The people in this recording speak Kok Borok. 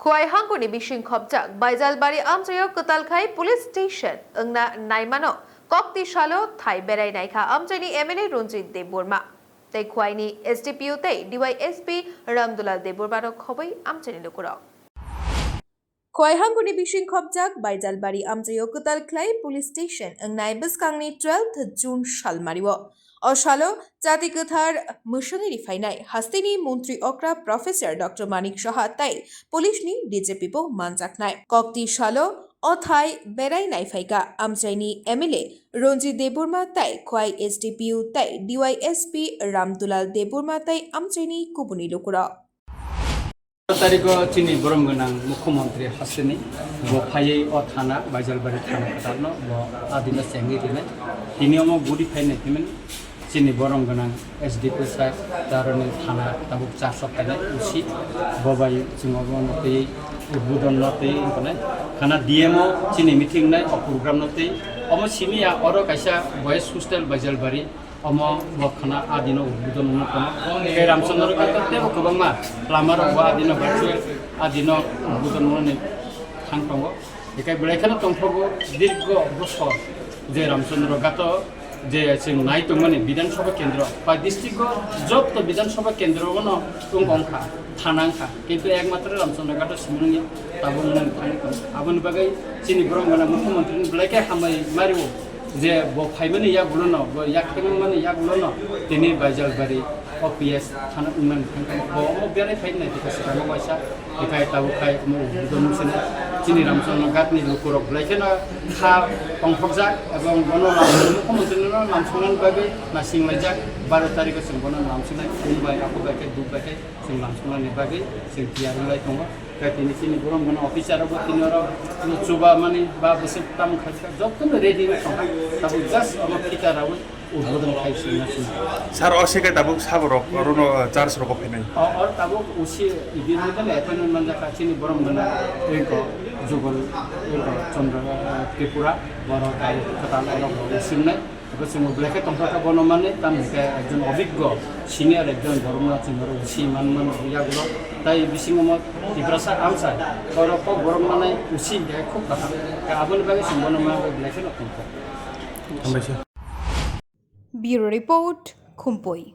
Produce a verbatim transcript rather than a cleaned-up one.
Khowai hangkuni bising khopjak Baijalbari amchaio kwtal khai police station wngna naimano kokti salo thai berai naikha amchaini M L A Ranjit Debbarma. Tei Khowai ni S D P O tei D Y S P Ramdulal Debbarma no khobwi amchaini lukurok. Khowai hangkuni bising khopjak Baijalbari amchaio kwtal khlai police station wngnai bwskangni twelfth June salmario. O salo chati kwthar mwswngwi riphainai hasteni montri okra Professor Doctor Manik Saha tei police ni D G P bo manjaknai. Kokti salo o thai berai naiphaikha amchaini M L A Ranjit Debbarma tei Khowai S D P O tei D Y S P Ramdulal Debbarma tei amchaini kubuni lukurok. Tarikh o chini borom gwnang mukhyamantri hasteni bo phaiwi o thana, Baijalbari thana kwtalno bo adino chengwi rinai. Tini omo guri phainai himani chini borom gwnang S D P sir, taroni thana tabuk char soktaini usi bo bai chwng obo no twi udbodon no twi wngkhanai. Khana D M o chini meeting nai o program no twi omo simi ya oro kaisa boys hostel Baijalbari. Omo bo khana adino udbodon wngwi tongo. Tei Ramchandra Ghat tei tebo kwbangma lama rok bo adino virtual adino udbodon wngwi thang tongo. Hikai belai kheno tongthogo dirgo bosor je Ramchandra Ghat o je chwng nai tongmani Bidhan Sabha kendro ba district o jotto Bidhan Sabha kendro o no wng wngkha, thana wngkha, kintu ekmatro Ramchandra Ghat o simi wngya tabuk wngwi thangwi tongo. Aboni bagwi chini borom gwnang mukhyamantri ni belai khe hambai mario. Je bo phaimani yagulono, bo yak phaimanmani yagulono tini Baijalbari O P S thana wngmani thangkha. Bo omo berai phai nai tongkha swkang o waisa, hikai tabuk khai omo udbodon wngsinai. Chini Ramchandra Ghat ni lukurok belai kheno kha tongthokjak ebong bono lam-, mukhyamantri no lamsongnani bagwi naisinglaijak. Baro tarikh o chwng bono lamsongnai, phung bai, aphuk bai khe, duk bai khe. Chwng lamsongnani bagwi chwng tiyar wnglai tongo. Tei tini chini borom gwnang officer rokbo tini oro chuba mani ba bwswk tamo khai kha, jotono ready wng tongkha. Tabuk just omo phita rawi udbodon khai swnna swnna. Sir, o se khe tabuk sabo rok, orono, uh, charge rogo phainai. O, or tabuk usi ibirni tale appointment manjakha chini borom gwnang eko Jugal, eko Chandra, uh, Tripura, borok tabuk kwtal oro usi wngnai. Abo chwng belai khe tongthok kha bono manwi, tamo hwnkhe ekjon obiggo, senior ekjon borokno chwng oro usi man man yagulo. Tai bisingo mo Tiprasa amsa, oro kok borok manai usi hwnkhe khub kaham. Khe aboni bagwi chwng bono manwi belai kheno tongthok. Hambaisa. Bureau Report, Khumpui.